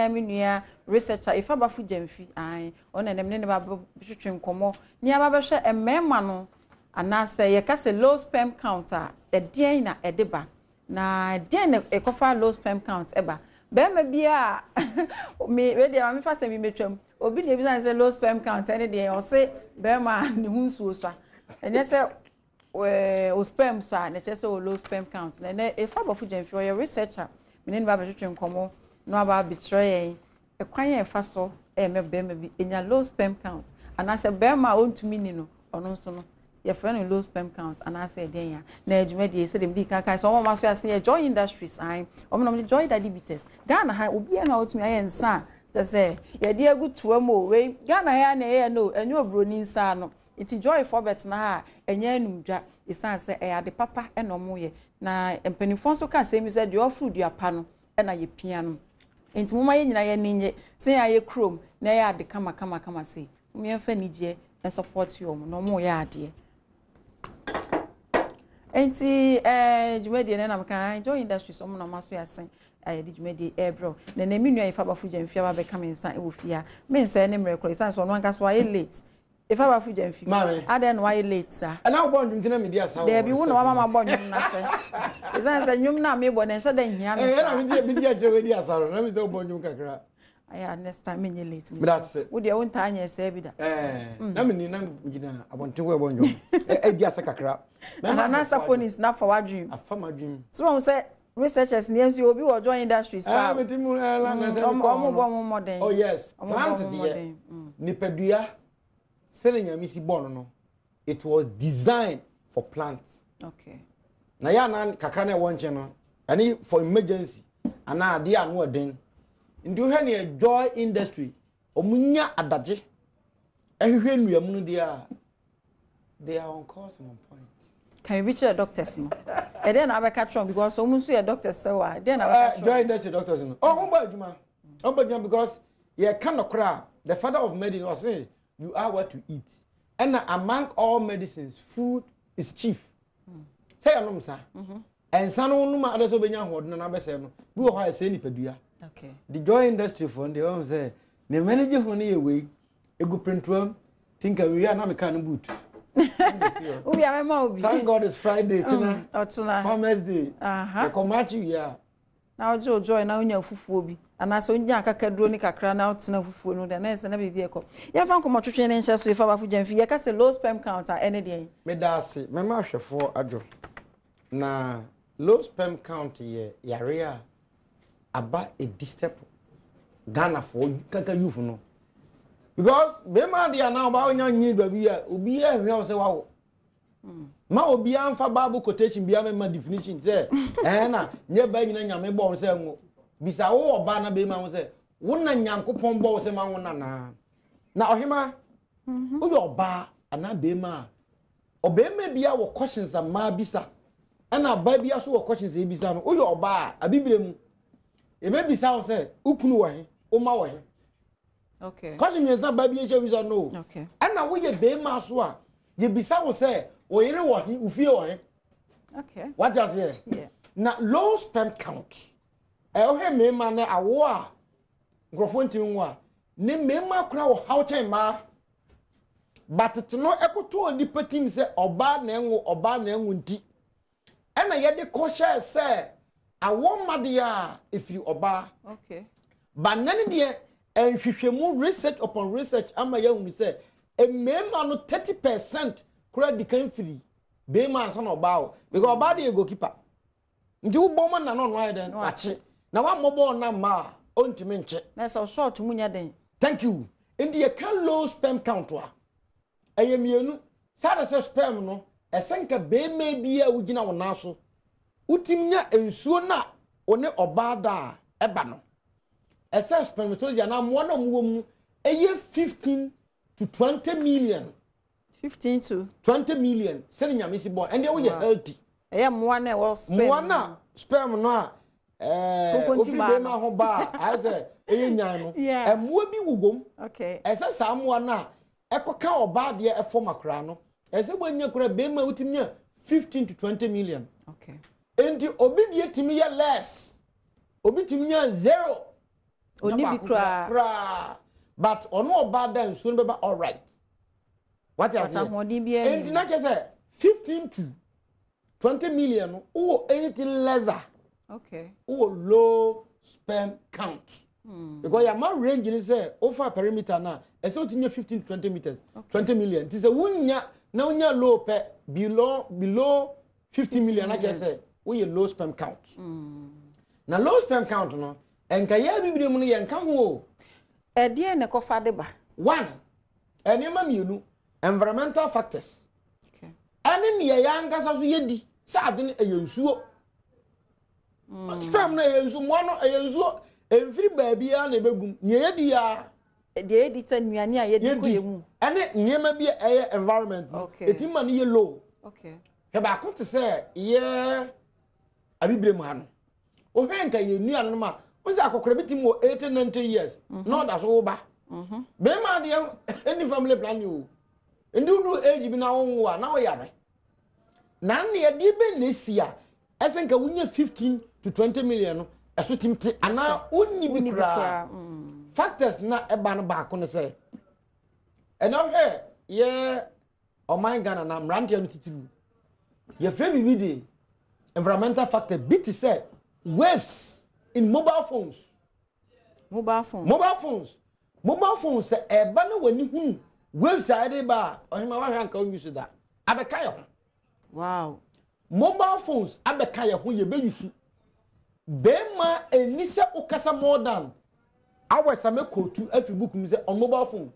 ara me nua researcher Efa Bafo Gyamfi, ae, ɔno na ɛnnɛ me ne no ba bɛtwetwe nkɔmmɔ na yɛaba bɛhwɛ mmarima no anaasɛ yɛka sɛ low sperm count a, ɛdeɛn na ɛde ba? Na ɛdeɛn na ɛkɔfa low sperm count ɛba? Barima biara a me wei deɛ ma mefa sɛ me mɛtwam obi na ebisa ne sɛ low sperm count ɛne deɛ ɔse barima a ne ho nsuo sua ɛnyɛ sɛ ɛɛ o sperm sua na ɛkyerɛ sɛ o low sperm count na ɛnɛ efa abɔfo gyamfi ɔyɛ researcher me ne no ba abɛtwetwe nkɔmɔ na waba abɛkyerɛ yɛn ɛkwan a ɛfa so ɛmɛ barima bi enya low sperm count anaasɛ barima a ɔntumi ni no ɔno nso no yɛfrɛ no low sperm count anaasɛ ɛdeɛn a na adwumadie sɛdeɛ medi kan kan sɛ wɔn a wɔaso ase yɛ Joy Industries ae wɔn na wɔde Joy Daddy Bitters Ghana ha obiara na wɔtumi ayɛ nsa a kyɛ sɛ yɛde agu toa mu o wei Ghana ha na ɛyɛ no ɛnyɛ oburoni nsa ano nti Joy foɔ bɛtena ha a ɛnyɛ anum dwa ɛsiane sɛ ɛyɛ ade papa ɛna wɔn yɛ na mpanimfoɔ nso ka asɛm bi sɛ deɛ ɔforo dua pa no ɛna yɛpia no nti mo ma yɛn nyinaa yɛn ani nye sɛ yɛn ayɛ kurom na ɛyɛ ade kama kama kama sei Mom yɛmfa anigyeɛ nsɔpɔte wɔn na wɔn reyɛ adeɛ. Nti ɛɛ dwumadie no nam kan Joy Industries wɔn na wɔn aso yɛasen a yɛde dwumadie ɛrebrɛ na na me nua Efa Bafo Gyamfi aba bɛka me nsa wɔ fie ha. Me nsɛe ne mmerɛ koraa esiane sɛ ɔno ankasa wayɛ late. Efa Bafo Gyamfi. Maame. Adɛn na wayɛ late saa? Ɛna wobɔ nnwom nti na medi asa wɔ. Daabi wo na wama mabɔ nnwom no akyɛ. Esiane sɛ nnwom no a mebɔ no ɛnhyɛ da nhia me saa. Ɛna medi akyerɛ wadi asa no na me sɛ wobɔ nnwom kakra. Ayɛ a next time menyɛ late. Medase. Wo deɛ wontaa nyɛ saa bi da. Ɛɛ mm. na menni na gyina abɔnten hɔ ɛbɔ nnwom. Ɛdi asa kakra. Nana Saponis na fa w'adwene. Afa m'adwene. So wɔn sɛ researchers ni nso obi wɔ Joy Industries paa. Ɛɛ meti mu ɛɛ la na sɛ mekɔ hɔ. Ɔmo bɔ ɔmo mmɔden. Oh yes, plant deɛ nipadua sɛdeɛ Nyame si bɔ no no it was designed for plants. Okay. Na yɛ anan kakra na ɛwɔ nkyɛn no ɛne for emergency anaa adeɛ ano ɛden nti wohwɛ neɛ Joy Industry wɔn nya adagye ɛhwehwɛ nnua mu no deɛ a they are on course and on point. Kan bi kyerɛ doctors no ɛdeɛ na abɛka kyerɛ because wɔn nso yɛ doctors sɛ wa ɛdeɛ na abɛka kyerɛ. Joy Industry doctors no ɔho bɔ adwuma ɔho bɔ adwuma because yɛ ka nɔkorɛ a the father of medicine ɔse you are what you eat ɛna among all medicines food is chief sɛ yɛnom nsa nsa no wonom a adɛ sɛ wobɛnya ahoɔden na abɛsɛe no bi wɔ hɔ a ɛsɛe nipadua the joy industry foɔ no deɛ wɔn sɛ ne mmanigye ho no yɛ wei egu prentuam ti nka wie a na meka no boot wowie a mɛma obi thank god it's friday kyena ɔkyena farmers day yɛkɔ march wie a na wogye wo joy na wonya fufuo bi anaasɛ wonya akakaduro ne kakra na wotena fufuo no deɛ na ɛsɛ na biribi ɛkɔ. Yɛmfa nkɔmmɔtwetwe no nhyɛ so, Yɛfa Bafo Gyamfi, yɛka sɛ low sperm count a ɛne deɛn? Meda ase, mɛma ahwɛfoɔ adwo. Na low sperm count yɛ yareɛ a aba ɛdi step Ghanafoɔ kaka youth no because bɛrima adeɛ anaa ɔbaa wonya nyini baabi a obi ɛhwɛ wo sɛ wawo. Ma obiara mfa Bible quotation biara mma definition sɛ ɛɛ na nyɛ ba nyina Nyame bɔ wo sɛ nwo. Bisa wo ɔbaa na bɛrima ho sɛ wo na Nyankopɔn bɔ wo sɛ ma wo nanaa. Na ɔhema mhm. woyɛ ɔbaa anaa bɛrima a ɔbɛrima biara wɔ questions a mmaa bisa ɛna ɔbaa biara so wɔ questions a ebisa no woyɛ ɔbaa a abibire mu yɛbɛbisa wo sɛ wo kunu wɔ he wo ma wɔ he okay. question mmiɛnsa baa bi ahyia bisa no okay. ɛna woyɛ bɛrima so a yɛbisa wo sɛ wo yere wɔ he wo fie wɔ he okay. wate aseɛ yeah. Na low sperm count ɛwohwɛ mmarima ne awoɔ a nkurɔfoɔ ntumi nwo a ne mmarima kora wɔ haw kyɛn mmaa batete no ɛkotɔɔ nnipa tim sɛ ɔbaa na ɛnwo ɔbaa na ɛnwo nti ɛna yɛde kɔhyɛɛ sɛ awɔ mma deɛ a ɛfiri ɔbaa okay. Ba nnɛ no deɛ nhwehwɛmu research upon research ama yɛahunu sɛ mmarima no 30% koraa di kan firi barima ansa na ɔbaa o because ɔbaa deɛ yɛ goalkeeper nti wobɔ ma na no ɔno ayɛ dɛn wakye na wammɔ bɔɔl na mma a ɔntumi nkye na sɛ ɔshort mu nyɛ den. Thank you. Nti yɛka low sperm count a Ɛyɛ mmienu. Saa na sɛ sperm no, ɛsɛ nka barima bi a wogyina wo nan so, wotumi nya nsuo no a wo ne ɔbaa da a ɛba no. Ɛsɛ spermatozoa anaa mmoa no a wɔwɔ mu ɛyɛ 15 to 20 million. 15 to 20 million sɛde Nyame si bɔ ɛndeɛ woyɛ healthy. Ɛyɛ mmoa no a ɛwɔ sperm mmoa no a sperm no a ɛɛ ofiri bɛrima ho ba a ayɛ sɛ ɛyɛ nyan no mmoa bi wɔ wom. Ɛsɛ saa mmoa no a ɛkɔka ɔbaa deɛ ɛfɔm akora no ɛsɛ wɔnya kora bɛrima wotumi nya 15 to 20 million. Okay. Nti obi deɛ tumi yɛ less, obi tumi nya zero. Ɔnni bi koraa. Koraa. But ɔno ɔbaa da nsuo no bɛba alright. Wate aseɛ? Ahoɔden biara nni. Enti na kyerɛ sɛ 15 to 20 million no wowɔ anything lesser. Okay. Wowɔ low sperm count. Because yɛama range ni sɛ wofa perimeter no a ɛsɛ wotumi nya 15 to 20 meters. Okay. 20 million. Nti sɛ wonya na wonya low pɛ below 50 million na kyerɛ sɛ woyɛ low sperm count. Na low sperm count no nka yɛ abibire mu no yɛnka ho o. Ɛdeɛn na ɛkɔfa de ba? One, nneɛma mmienu, environmental factors. Ɛne nea yɛn ankasa so yɛdi sɛ ade no ɛyɛ nsuo. Sperm no ɛyɛ nsuo, mmoa no ɛyɛ nsuo, ɛmfiri baabiara na ɛbɛgum. Nea yɛdi ya. Deɛ yɛdi sɛ nnuane a yɛdi kɔ yɛn mu. Ɛne nneɛma bi a ɛyɛ environment no, ɛtumi ma no yɛ low. Hwɛ baako te sɛ yɛ abibire mu ha no. Wohwɛ nka yɛn nnuane no ma, wo sɛ akɔkora bi ti mu wɔ 80 90 years na ɔda so wo ba. Bɛrima adeɛ ɛni family planning o. Nti wodu age bi na wonwo a na woyare. Na nneɛ deɛ bɛn na esi a ɛsɛ nka wonya 15 to 20 million no ɛso tim te anaa wonni bi koraa. Factors na ɛba no baako no sɛ ɛna hwɛ yɛ ɔman Ghana na mmeranteɛ no titiriw yɛfrɛ biribi de environmental factor bi te sɛ waves in mobile phones. Mobile phones. Mobile phones. Mobile phones sɛ ɛba na w'ani hunu waves a ɛde ba a ɔhema wahwɛ anka ɔnyi so da abɛka yɛ ho. Wow. Mobile phones abɛka yɛ ho yɛbɛyi so. Bɛrima ɛni sɛ wokasa more than hours a mɛkɔtu afiri book mu sɛ on mobile phone.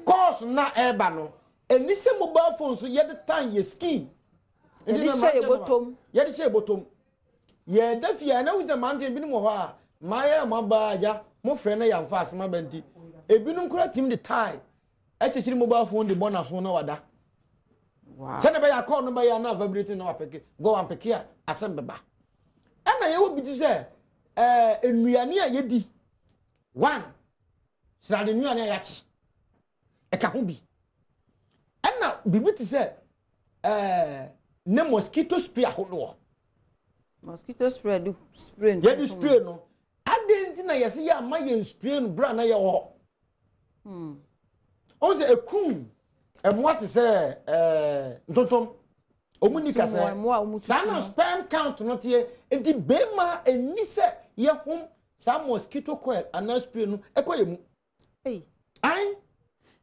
Calls na ɛreba no ɛni sɛ mobile phone so yɛde tan yɛ skin. Yɛde hyɛ yɛ bɔtɔm. Yɛde hyɛ yɛ bɔtɔm. Yɛda fie a na wohu sɛ mmeranteɛ binom wɔ hɔ a mmaayɛ a moaba agya mofrɛ na yɛamfa asɛm aba nti ebinom koraa tumi de tie akyekyere mobile phone de bɔ n'aso na wada. Sɛdeɛ ɛbɛyɛ akɔɔ no bɛyɛ na vibrate na wapɛke gɔ wampɛke a asɛm bɛba. Ɛna yɛwɔ bi te sɛ ɛɛ nnuane a yɛdi one srade nnuane a yɛakye ɛka ho bi ɛna biribi te sɛ ɛɛ ne mosquito spray ahodoɔ. Mosquito spray de spray no. Yɛde spray no adeɛ nti na yɛsɛ yɛ ama yɛn spray no bere a na yɛwɔ hɔ. Wɔn sɛ ekum ɛmoa te sɛ ɛɛ ntontom wɔn ni kasɛ saa na sperm count no teɛ nti bɛrima ɛni sɛ yɛhom saa mosquito coil anaa spray no ɛkɔ yɛ mu. Ayi.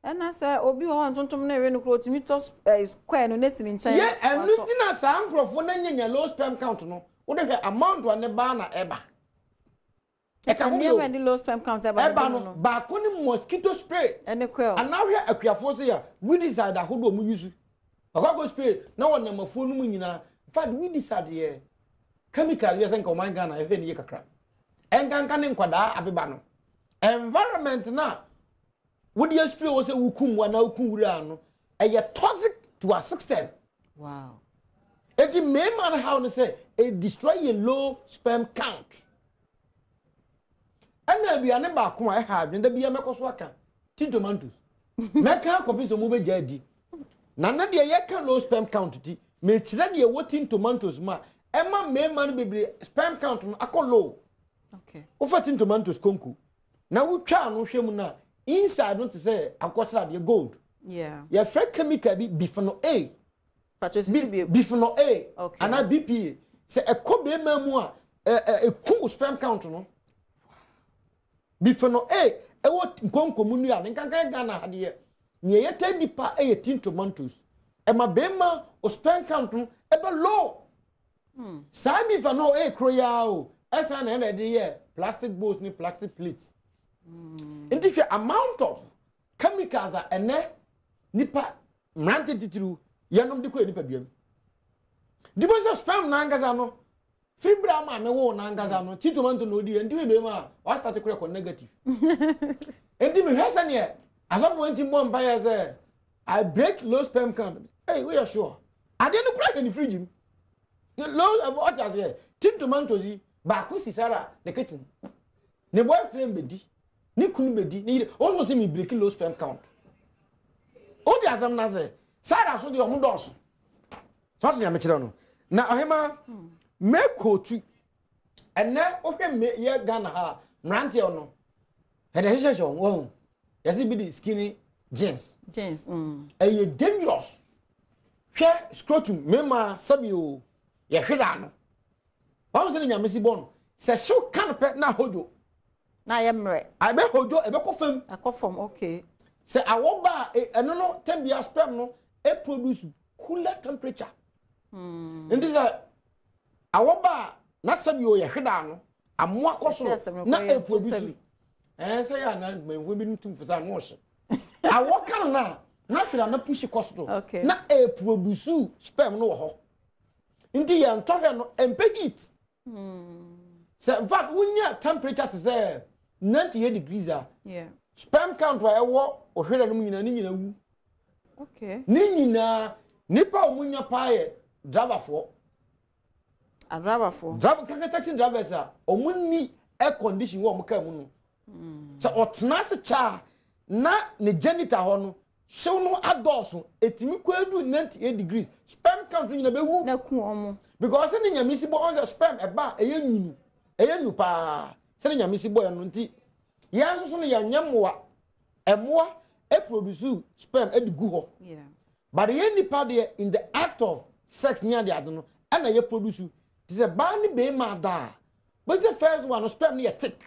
Ɛna sɛ obi wɔ hɔ ntontom na ewe no kuro otumi tɔ square no n'esi ne nkyɛn. Yɛ ɛno ti na saa nkurɔfoɔ na nyanya low sperm count no wode hwɛ amount a ne ba na ɛba. Ɛka ho nneɛma ɛde low sperm count ɛba ɛba no baako ne mosquito spray. Ɛne coil. Anaa hwɛ akuafoɔ sɛ yɛ weedicide ahodoɔ ɔmo use. Ɔkɔ akɔ spray na wɔnam afuo no mu nyinaa. In fact weedicide yɛ chemical bi sɛ nka ɔman Ghana ɛhwɛ ne yie kakra. Ɛnkanka ne nkwadaa abeba no. Environment na wode aspray wɔ sɛ wokum wa na wokum wura no ɛyɛ toxic to our system. Wow. Eti mmarima no how no sɛ it destroy your low sperm count. Ɛna aduane baako a ɛha adwene da bia mɛkɔ so aka tin tomatoes. Mɛka akɔpi sɛ mo bɛgya adi. Na ne deɛ yɛka low sperm count ti mekyerɛ deɛ ɛwɔ tin tomatoes mu a ɛma mmarima no bebree sperm count no akɔ low. Okay. Wofa tin tomatoes konko na wotwa ano hwɛ mu na inside no te sɛ akokɔsradeɛ gold. Yeah. Yɛfrɛ chemical bi bisphenol A. Bisphenol A okay. anaa BPA. Sɛ ɛkɔ bɛrima mu a ɛku sperm count no. Bisphenol A ɛwɔ nkonko mu nnuane nkankan Ghana ha deɛ nea yɛtɛ di pa ɛyɛ tin tomatoes. Ɛma bɛrima o sperm count no ɛbɛ low. Saa bisphenol A koro yi ara o ɛsan na ɛna ɛde yɛ plastic bowls ne plastic plates. Nti hwɛ amount of chemicals a ɛnɛ nipa mmerante titiriw yɛnom de kɔ yɛ nipadua mu. Nti bó sɛ sperm n'ankasa no firi bere a maame wo n'ankasa no ti tomato na odi yɛ nti wei bɛrima a wasitate korɛ kɔ negative. Nti mehwɛ sɛneɛ asɔfo nti bɔ mpa yɛ sɛ I break low sperm count. Hey, woyɛ sure? Adeɛ no kura yɛ ne fridge mu. Low ɔte aseɛ tin tomatoes yi baako si Sarah ne kitchen. Ne boyfriend bɛdi, ne kunu bɛdi, ne yere. Wɔn nso sɛ mi break low sperm count. Wode asɛm no ase. Sarah so deɛ ɔmo dɔɔso. Sɛ ɔte nea mekyerɛ no. Na ɔhema mɛkootu. Ɛnɛ wohwɛ me yɛ Ghana ha. Mmeranteɛ no, ɛde hyehyɛhyɛ wɔn wɔn. Yɛsi bi de skinny jeans. Jeans. Ɛyɛ dangerous. Hwɛ scrotum mmarima sɛbi o yɛhwere ano. Wɔn sɛ ne nyame si bɔ no. Sɛ hyew ka no pɛ na ahodwo. Na ayɛ mmerɛ. Ɛbɛ hodwo ɛbɛkɔ fam. Akɔ fam okay. Sɛ awɔ ba a ɛno no tɛm sperm no e produce cooler temperature. Nti sɛ awɔ ba a na sɛbi o yɛhwere ano amoa kɔ soro na e produce. Ɛɛ sɛ yɛ anan mpanyinfoɔ bi tum fo sɛ ano ɔhye. Awɔ ka no na na hwere ana push kɔ soro na e produce sperm no wɔ hɔ. Nti yɛn tɔhwɛ no mpɛ heat. Sɛ in fact wonya temperature te sɛ 98 degrees a sperm count a ɛwɔ ohwere no mu nyinaa ne nyinaa wu. Ne nyinaa nipa a wɔn nya paa yɛ driverfoɔ. Adriverfoɔ. Driver kaka taxi drivers a wɔn ni air condition wɔ wɔn car mu no. Sɛ ɔtena ase kyɛ a na ne genital hɔ no hyew no adɔɔso etumi kɔ edu 98 degrees sperm count nyina bɛwu. Na ku wɔn. Because ne nyame si bɔ ɔn sɛ sperm ɛba a ɛyɛ nwunu ɛyɛ nwu paa sɛ ne nyame si bɔ ɛno nti yɛn nso so no yɛnyɛ mmoa ɛmmoa ɛproduce sperm ɛde gu hɔ. But yɛn nipa deɛ in the act of sex ne ade ade no ɛna yɛ produce te sɛ baa ne bɛrima ada a bɛsɛ first one no sperm no yɛ thick.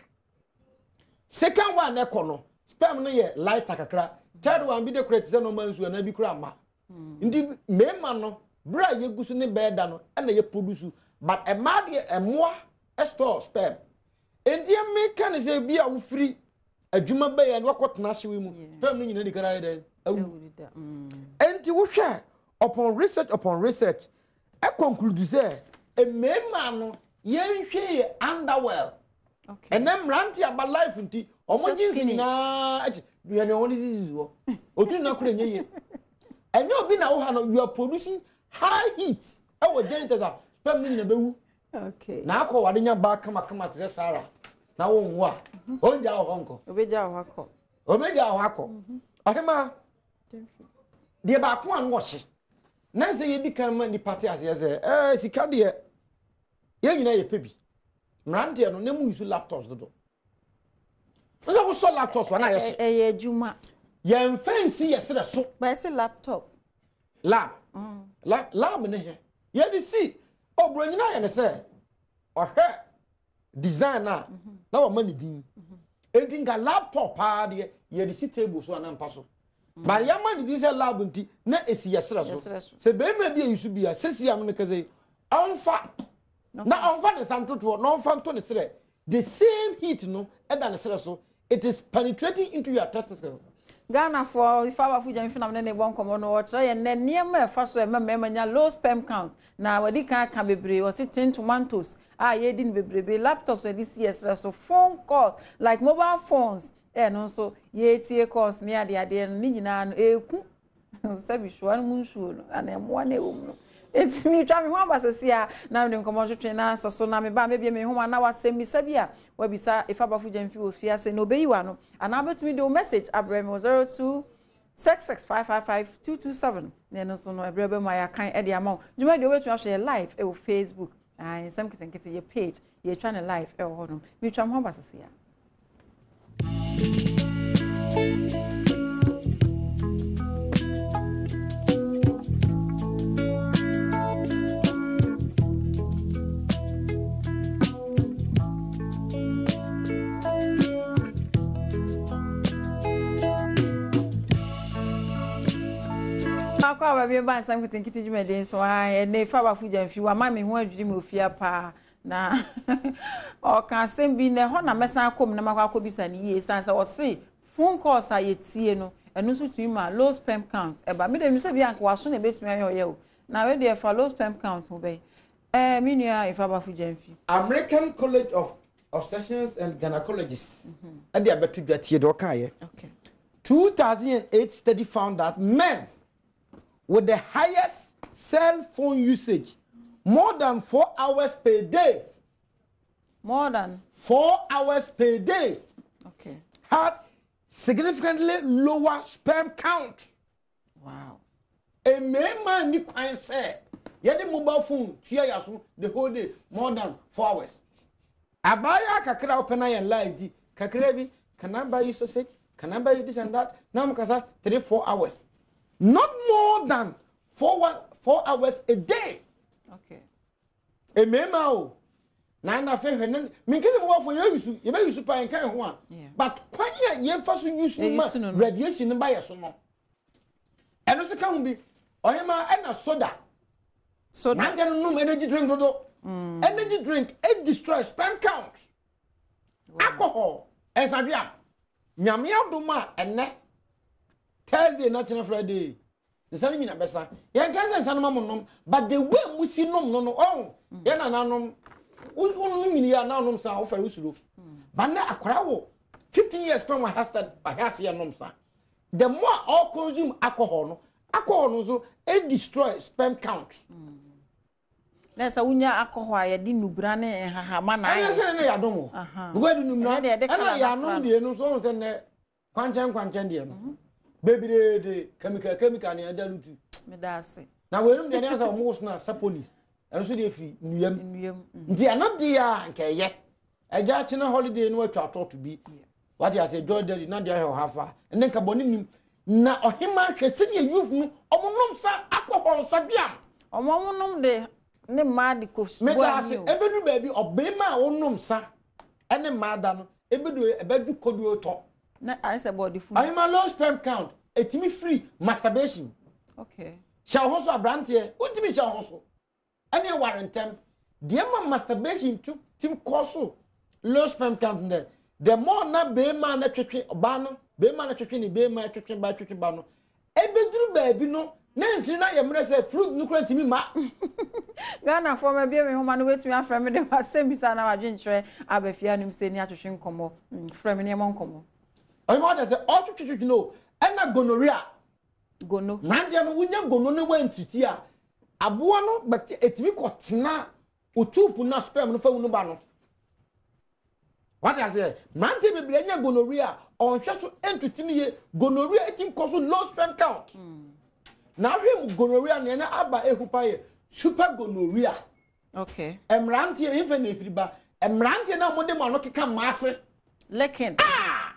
Second one ɛkɔ no sperm no yɛ lighter kakra. Third one bi de kura te sɛ normal nsuo anaa bi kura ama. Nti mmarima no bere a yɛgu so ne bɛɛ da no ɛna yɛ produce but mmaa deɛ ɛmoa store sperm. Nti ɛmi ka ne sɛ bi a wofiri adwuma bɛyɛ no wakɔ tena ahyew mu sperm no nyinaa di kara yɛ dɛn awu. Nti wohwɛ upon research upon research ɛ conclude sɛ mmarima no yɛnhwɛ yɛ underwear. Ɛnɛ mmerante aba life nti ɔmo jeans nyinaa akyi yɛn wɔn de sisi hɔ otu na kura nye yie ɛnyɛ obi na woha no you are producing high heat ɛwɔ genitals a sperm no nyina bɛwu na akɔ wade nya baa kamakama te sɛ Sarah na wɔn nwo a ɔngya wɔ hɔ nkɔ obɛgya wɔ hɔ akɔ obɛgya wɔ hɔ akɔ ɔhema deɛ baako a no ɔhye na sɛ yɛdi kan ma nipa te aseɛ sɛ ɛɛ sika deɛ yɛn nyinaa yɛ pɛ bi mmeranteɛ no na mu nsu laptops dodo nso wosɔ laptops wa na ayɛ hye ɛyɛ adwuma yɛn fɛnsi yɛ serɛ so bɛyɛ laptop lab lab ne hɛ yɛde si oburonyina yɛ ne sɛ ɔhwɛ design a na wɔma ne din enti nka laptop paa deɛ yɛde si table so anaa mpa so but yɛma ne din sɛ lab nti na esi yɛ serɛ so sɛ bɛrima bi a yi so bi a sɛsi ano no kɛsɛ ɔmfa na ɔmfa ne nsa ntotoɔ na ɔmfa nto ne serɛ the same heat no ɛda ne serɛ so it is penetrating into your testicles. Ghanafoɔ ifa abafo gya mfinam ne ne bɔ nkɔmmɔ no ɔkyerɛ yɛn nnɛ nneɛma a ɛfa so ɛma mmarima nya low sperm count na wɔde kan aka bebree ɔsi tin tomatoes a yɛdi no bebrebe laptops yɛde si yɛ so phone calls like mobile phones ɛno nso yɛtie calls ne adeadeɛ no ne nyinaa no eku sɛbi soa no mu nsuo no ana ɛmoa no ɛwɔ mu no eti mi twa mi ho aba sisi a na mede nkɔmɔ twetwe na asɔ so na me ba mebie me ho na wasɛm bisa bi a wabisa ifa abafo gya mfi wɔ fie ase na obeyi wa no anaa wobɛtumi de wo message abrɛ me wɔ 02 66555227 na ɛno nso no ɛberɛ bɛ mu a yɛakan ɛde ama wo dwuma deɛ wobɛtumi ahwɛ yɛ live ɛwɔ Facebook nsɛm nketenkete yɛ page yɛtwa ne live ɛwɔ hɔnom metwa me ho aba sisi a. Akɔ aba bi ba nsɛm nketenkete dwumadie nso a ɛnɛ fa abafo gya mfi wama me ho adwiri me ofia paa na ɔka asɛm bi na ɛhɔ na mɛsan akɔ mu na makɔ akɔbisa no yie san sɛ ɔse phone calls a yɛtie no ɛno nso tumi ma low sperm count ɛba me de mi sɛ bi anka waso na ebɛtumi ayɛ ɔyɛ o na wei deɛ fa low sperm count ho bɛyɛ ɛɛ me nua ifa abafo gya mfi. American College of Obstetricians and Gynecologists ɛde abɛto dwa tie deɛ ɔkaeɛ. 2008 study found that men with the highest cell phone usage, more than 4 hours per day. More than 4 hours per day. Okay. Had significantly lower sperm count. Wow. Mmarima ni kwan sɛ yɛde mobile phone tua yɛ so the whole day more than 4 hours. Abaayewa kakra a wopɛ no ayɛ lie nti kakra bi, can I buy you sausage, can I buy you this and that, na mo kasa 3, 4 hours, not more than 4, 1, 4 hours a day. Mmarima o, na afei hwɛ ne menkasa mu wafo yɛ use, yɛbɛ use pa yɛn kan ho a, but kwan a yɛmfa so use no ma radiation no ba yɛ so no, ɛno nso ka ho bi. Ɔhema, ɛna soda. Soda. Mmeranteɛ no nom energy drink dodo. Energy drink it destroy sperm count. Alcohol, ɛnsadwea. Nyame adom a, ɛnɛ Thursday na kyerɛ Friday nsa no nyina bɛsa. Yɛn kan sɛ nsa no ma mo nom, but the way mo si nom no, ɔn yɛn nananom wonom nyini a na ɔnom sa a wofɛre wosuro, but na akwaraa wɔ 15 years kora wɔn ahɛ aseɛ nom sa. The more all consume alcohol no, alcohol no nso it destroy sperm count. Na sɛ wonya alcohol a yɛde nubra ne nhahama na ɛnyɛ sɛ ne yɛadom o, because de numra Ɛnyɛ deɛ yɛde ɛna colour yɛanom n'afra. Deɛ no nso ɔhu sɛ nnɛ kwankyɛn kwankyɛn deɛ no bebree de chemical chemical ne ɛda lutu. Meda ase. Na wɔnum deɛ ne asɛ ɔmo woso na saponis, ɛno nso deɛ firi nnuam. Nnuam. Nti ɛno deɛ a nka ɛyɛ ɛgya akyena holiday no atwa atɔto bi wate ase joy daddy na deɛ ahwɛ ɔha fa ɛne nka bɔne nim. Na ɔhema, hwɛ sɛdeɛ youth no ɔmo nom sa alcohol nsa biam. Ɔmo nom de ne mmaa de kɔ Meda ase. Ɛbɛdu baabi, ɔbɛrima a wonom sa ɛne mmaa da no, ɛbɛdu ɛbɛdu koduo tɔ. Na ayɛ sɛ bɔɔde funu. Ɔhema, low sperm count ɛtumi firi masturbation. Hyɛ wo ho so, aberanteɛ, wontumi hyɛ wo ho so ɛne ɛware ntɛm. Deɛ ma masturbation to tim kɔ so low sperm count dɛ, the more na bɛrima no twetwe ɔbaa no, bɛrima no twetwe ne bɛrima twetwe ba twetwe ba no, ɛbɛduru baabi no na nkyiri na yɛ mmerɛ sɛ fluid no kora ntumi ma. Ghanafoɔ, ma bie me homa no, wobɛtumi afrɛ me de wasɛm bisa na wadwenkyerɛ aba fie anom sɛ ni atwetwe nkɔmmɔ. Frɛ me nneɛma nkɔmmɔ. Ɔyɛ ɔkyɛ sɛ ɔtwetwetwe no, ɛna gonorrhea. Gono. Mmeranteɛ no wonya gono ne wantiti a, aboa no bɛte ɛtumi kɔtena o tube na sperm no fa mu no ba no. Wate aseɛ? Mmeranteɛ bebree anya gonorrhea a ɔnhwɛ so ntuti no yie. Gonorrhea ɛtumi kɔ so low sperm count. Na ahwɛ mu gonorrhea nea na aba ehu pa yɛ super gonorrhea. Mmeranteɛ yɛmfɛ na efiri ba mmeranteɛ na wɔde mo ano keka mmaa ase. Licking. Ah,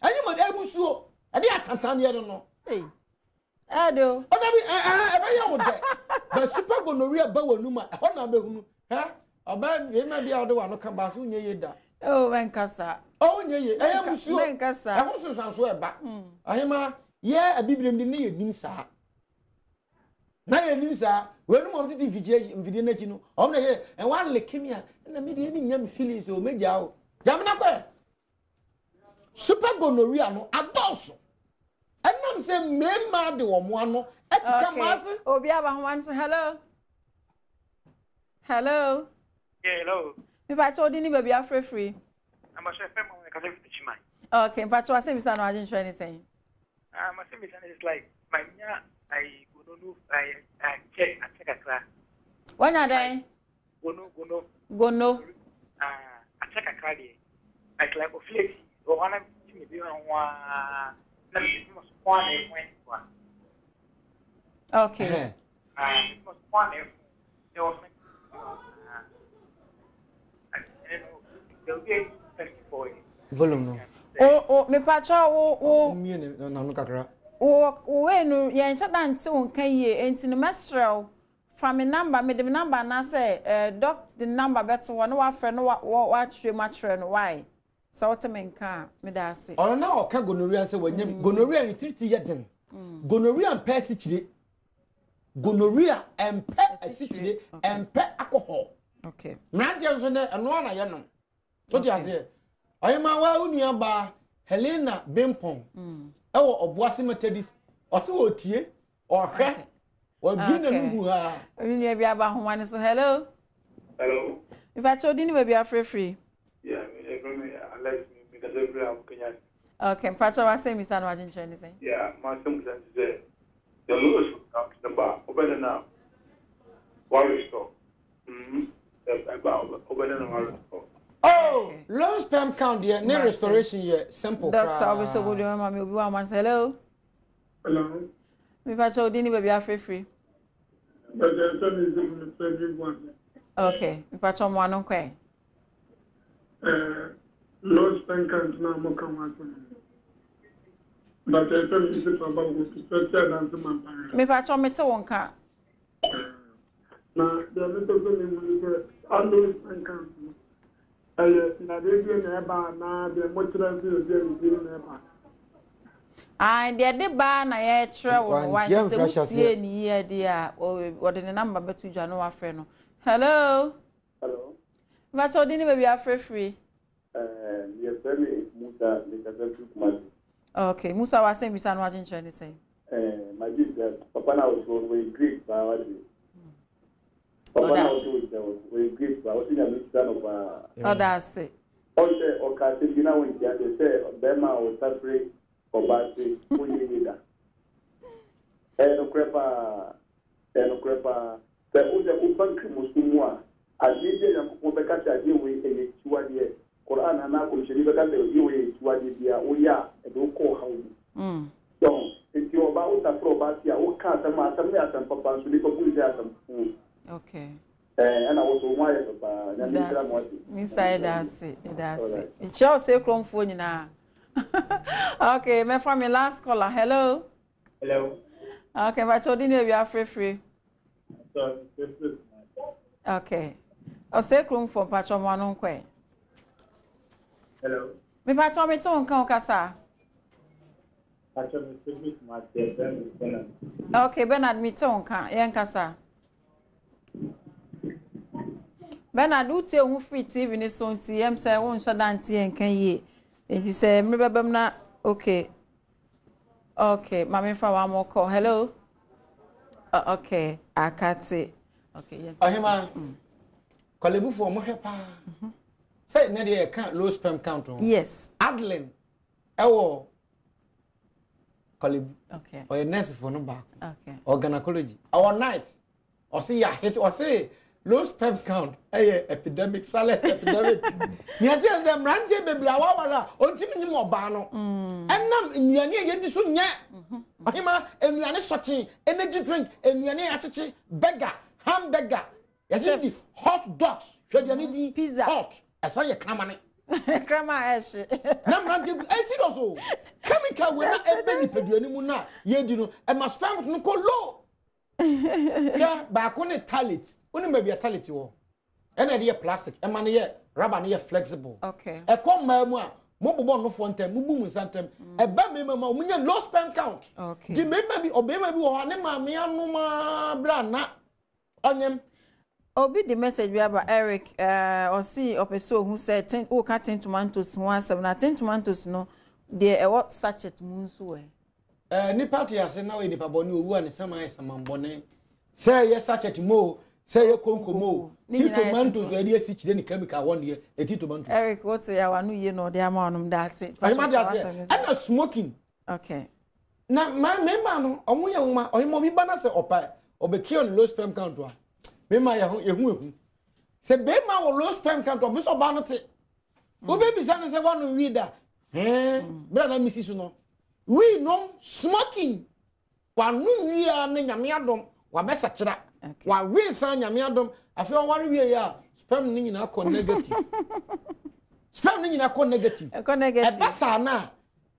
ɛnyɛ mo ebusuo ɛde atantandeɛ no. Hey. Ɛde o. Ɔda bi ɛ ɛ ɛbɛyɛ wo dɛ bɛ super gonorrhea ba wɔ num a, ɛhɔ na abɛhunu hɛ ɔbɛ bɛrima bi a ɔde w'ano ka baase wonyɛ yie da. Oh, mɛnkasa. Ɔwɔ nyɛ yie, ɛyɛ musuo. Mɛnkasa. Ɛho nsonsanso ɛba. Ɔhema, yɛ abibirem de ne yɛ nim saa na yɛ nim saa wɔn mu a wɔn tete mfidie mfidie n'akyi no, wɔn na yɛ ɛwɔ aleke mi a ɛna mi deɛ mi nya mi feelings o, mɛgya o jamina kɔ super gonorrhea no adɔɔso ɛnam sɛ mmarima de wɔn ano ɛkeka mmaa ase. Obi aba ho nso. Hello, hello. Yeah, hello. Mepakyɛ odi ne baabi afrɛfiri? I'm a chef. I'm a cousin from Chima. Okay, mpakyɛ wasɛm bisa no adwenkyerɛ ne sɛn? My same is like my nya I go no I check I check kakra. Wanya dɛn? Gono gono. Gono. Ah, I check kakra there. Like of late or one me be on one na me must one e one. Ah, me must one e there was and there will be a test for it. Volume no. O mepakyɛ wo. Mmie ne n'ano kakra. Wo wei no yɛnhyɛ da nte wo nka yie, nti no mɛsrɛ wo, fa me number, mede me number anaasɛ doc de number bɛto hɔ na wafrɛ no wakyerɛ mu akyerɛ no why sɛ wote me nka a, meda ase. Ɔno na ɔka gonorrhea sɛ wanya bi. Gonorrhea ne tiriti yɛ den. Gonorrhea mpɛ asikyire. Gonorrhea mpɛ asikyire, mpɛ alcohol. Mmeranteɛ nso nɛ ɛno ana yɛ nom. Wote aseɛ? Ɔyɛma wa wo nua baa Helena Bempɔn ɛwɔ Ɔboase Methodist, ɔte wɔ tie ɔhwɛ wabie n'anum hu ha. Me nua bi aba ahoma no so. Hello. Hello. Mepakyɛ odi ne baabi afrɛfiri? Yeah, me Alex, me kasa firi a Kenya. Okay, mpakyɛ wasɛm bisa no adwenkyerɛ ne sɛn? Yeah, my asɛm bisa ne sɛ the lowest count no ba, wobɛdɛ na wa restore. Ɛba, wobɛdɛ na wa restore. Oh, low sperm count deɛ ne restoration yɛ simple Doctor koraa. ɔbɛsɛ obi ma mi obi wa ama sɛ hello. Hello. Mepakyɛ odi ne baabi afrɛfiri? But sɛ mi sɛ mi Frederick Boateng. Okay, mepakyɛ ɔmo ano nkɔɛ. Eh, low sperm count no a moka ho asɛm no. Mpakyɛ yɛfrɛ me Yusuf Abawo, mefrɛ fi Adanse Mampara. Mepakyɛ mete wo nka. Na deɛ mepɛ sɛ mehu ne sɛ saa low sperm count no ɛyɛ nnadeɛ bi na ɛba anaa deɛ mokyerɛ sɛ yɛde anidie no na ɛba? Ae, deɛ ɛde baa na yɛkyerɛ wo no, wa Wantie sɛ amfiri ahyɛaseɛ. wotie ne yie deɛ a, wɔde ne namba bɛto dwa na wafrɛ no. Hello. Hello. Mepakyɛ wo din ne baabi afrɛ firi? Eh, yɛfrɛ me Musa, mekasa firi Kumasi. Okay, Musa w'asɛm bisa no w'adwenkyerɛ ne sɛn? Eh, magye sɛ papa na ɔte hɔ no wɔyɛ great paa wate. Papa na ɔte hɔ gyina hɔ no wɔyɛ great paa, wɔte Nyame nhyira no paa. Ɔda ase. Ɔn sɛ ɔka asɛm bi na wonte aseɛ sɛ bɛrima a ɔtafere ɔbaa se ɔnyɛ yie da. Ɛyɛ nokorɛ paa, ɛyɛ nokorɛ paa. Sɛ wo sɛ woba nkramosom mu a, adeɛ bi a Nyankopɔn bɛka sɛ adeɛ wei ɛyɛ akyiwadeɛ, Qur'aan anaa Kɔmhyɛni bɛka sɛ adeɛ wei yɛ akyiwadeɛ biara, woyɛ a, ɛde wo kɔ ɔhaw mu. So ho? Nti ɔbaa, wo tafere ɔbaa se a, woka asɛm a, asɛm no yɛ asɛm papa, nso nnipa bu no sɛ asɛm fuu. Okay. Ɛɛ, ɛna wo so wo ho ayɛ fɛ paa. Nyame nhyira mo ase. Misa yɛda ase, yɛda ase. Nkyia wo sɛ kuromfoɔ nyinaa. Okay, mɛfa me last caller. Hello. Hello. Okay, but you didn't we are free free. Okay. Ɔsɛ kurom fo mpatsɔ mo ano nkɔɛ. Hello. Mipatsɔ mi to nka okasa. Patsɔ mi se bi kuma se ɛfɛ mi Bernard. Okay, Bernard mi to nka yɛn kasa. Bernard wotie ho free TV ne so nti yɛm sɛ wonhyɛ da nte yɛn nka yie. Nti sɛ mmere bɛbɛm na okay. Okay, maame nfa one more call. Hello. Okay, akate. Okay, yɛn ti. Ɔhema, kwalebufoɔ ɔmo hwɛ paa. Sɛ ne deɛ yɛka low sperm count ho. Yes. Adeline ɛwɔ kwalebu. Okay. Ɔyɛ nurse foɔ no baako. Okay. Ɔwɔ gynecology. Ɔwɔ night. Ɔse yɛ ahete ɔse low sperm count ɛyɛ epidemic silent epidemic. Nea ɛteɛ sɛ mmeranteɛ bebree a waware a ɔntumi nyim ɔbaa no. Ɛnam nnuane a yɛdi so nyɛ. Ɔhema nnuane sɔkye energy drink nnuane a yɛakyekye burger hamburger yɛsɛ di hot dogs hwɛ deɛ ne din pizza hot ɛsɛ yɛ kramane. Krama ɛhye. Na mmeranteɛ gu ɛyɛ serious o chemical wei na ɛbɛ nipadua no mu na yɛdi no ɛma sperm no kɔ low. Hwɛ baako ne talit wonim baabi a talit wɔ ɛna ɛde yɛ plastic ɛma no yɛ rubber no yɛ flexible. Okay. Ɛkɔ mmaa mu a mobobɔ nnofoɔ ntɛm mobu mu nsa ntɛm ɛba mmarima mu a wɔnya low sperm count. Okay. Nti mmarima bi ɔbarima bi wɔ hɔ a ne maame anom ara berɛ a na ɔnyem. Obi de message bi aba Eric eh, ɔse ɔpɛ sɛ ohu sɛ tin woka tin tomatoes ho asɛm na tin tomatoes no deɛ ɛwɔ sachet mu nso ɛ. Eh, nipa te ase na ɔyɛ nipa bɔne owu a ne sama ayɛ saman bɔne sɛ ɛyɛ sachet mu o sɛ ɛyɛ konko mu o ti tomatoes a ɛde asi kyerɛ ne chemical wɔ deɛ ɛti tomatoes. Eric wote ya wano yie na ɔde ama ɔnom da ase. Ɔhema de aseɛ ɛna smoking. Okay. Na mmarima no ɔmo yɛ nwoma ɔhema obi ba na sɛ ɔpa ɔbɛkia no low sperm count a mmarima yɛ ho ehu ehu sɛ bɛrima wɔ low sperm count ɔbɛ sɛ ɔbaa no te wobɛbisa no sɛ woanom wii da hɛn berɛ na mesi so no wii nom smoking wanom wie a ne nyame adom wabɛsakyera wawe nsa nyame adom afei ɔware wie yɛ a sperm no nyinaa kɔ negative sperm no nyinaa kɔ negative ɛba saa no a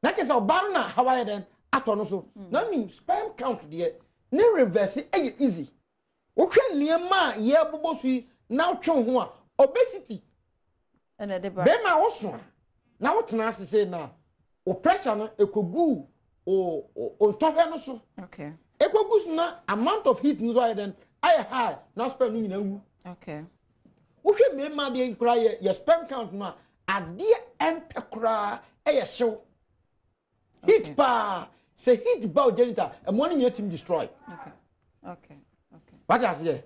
na kyerɛ sɛ ɔbaa no na hawa yɛ dɛn atɔ no so na nim sperm count deɛ ne reverse ɛyɛ easy Wohwɛ nneɛma a yɛrebobɔ so yi na wotwe wo ho a, obesity. Ɛna ɛde ba. Bɛrima a woso a na wotena ase sei na wo pressure no ekogu o o ntɔhwɛ no so. Okay. Ekogu so na amount of heat no so ayɛ dɛn ayɛ high na sperm no nyinaa wu. Okay. Wohwɛ mmarima adeɛ koraa yɛ yɛ sperm count no a adeɛ ɛmpɛ koraa ɛyɛ hyew. Heat paa sɛ heat ba o genital ɛmoa no nyinaa tumi destroy. Okay. Okay. Okay. Wate aseɛ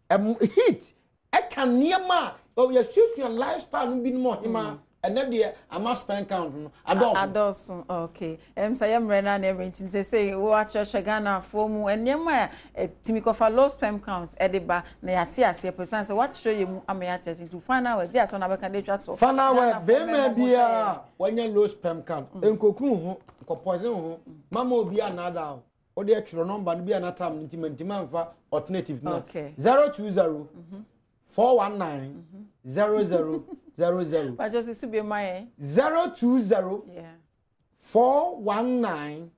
ɛmo heat ɛka nneɛma a yɛsuasua lifestyle no binom ɔhema ɛnɛ deɛ ama sperm count no adɔɔso. Adɔɔso okay ɛm sɛ yɛ mmerɛ no na ɛmmerɛ nti sɛ sɛ wɔakyerɛkyerɛ Ghanafoɔ mu nneɛma a ɛtumi kɔfa low sperm count ɛde ba na yɛate aseɛ pɛ sane sɛ wɔakyerɛ yɛ mu ama yɛate aseɛ nti final word gye asɛm na bɛka de atwa to. Final word bɛrima biara wanya low sperm count nkoku ho nkɔ poison ho mama obi anaadaa o wode atwerɛ nɔmba no bi anatam no nti mantimi amfa alternative no 020 419 00. 00. Pacho sisi bi ma yɛn. 020 419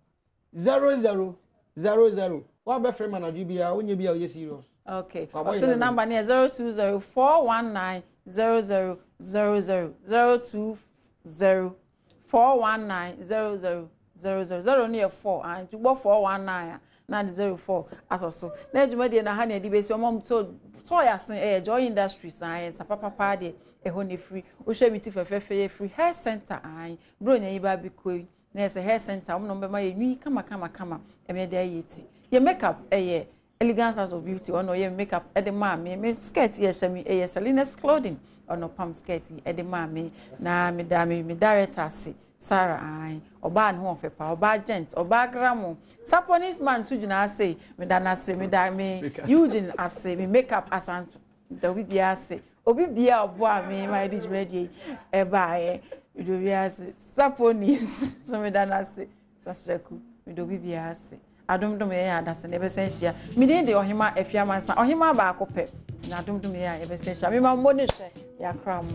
00 00. Wabɛfrɛ ma anadwo biara wonyɛ bi a woyɛ serious. Okay. Ɔsɛ ne number no yɛ 020 419 00 00 020 419 00 00 0 no yɛ 4 ah nti wobɔ 419 a na de 04 asɔ so na adwumadie na ha na ɛde bɛsi ɔma so tɔɔ yɛ ase ɛyɛ Joy Industries ah yɛ nsa papapaa deɛ ɛhɔ na ɛfiri wohwɛ mi ti fɛfɛɛfɛ yɛ firi hair center ah bro nya yi ba abɛkɔ yi na yɛ sɛ hair center wɔn na wɔn bɛma yɛ nwi kama kama kama ɛmɛ de ayɛ ti yɛ makeup ɛyɛ Elegance House of Beauty ɔno ɔyɛ makeup ɛde maa me me skirt yɛ hyɛ me ɛyɛ Selena's clothing ɔno pam skirt yi ɛde maa me na me da me me director ase Sarah ae ɔbaa ne ho ɔfɛ pa ɔbaa gent ɔbaa gramo Saponis man nso gyina ase me da n'ase me da me Eugene ase me makeup asanto me da obi biara ase obi biara ɔboa me ma yɛde dwumadie yi ɛbaeɛ me da obi ase Saponis so me da n'ase. Sasraku, meda obi biara ase. Adom dom yɛn a adasa na yɛbɛsan ahyia. Me din de Ɔhema Afia Amansa, Ɔhema baako pɛ. Na adom dom yɛn a yɛbɛsan ahyia. Mema mo ne hwɛ, yɛakra mo.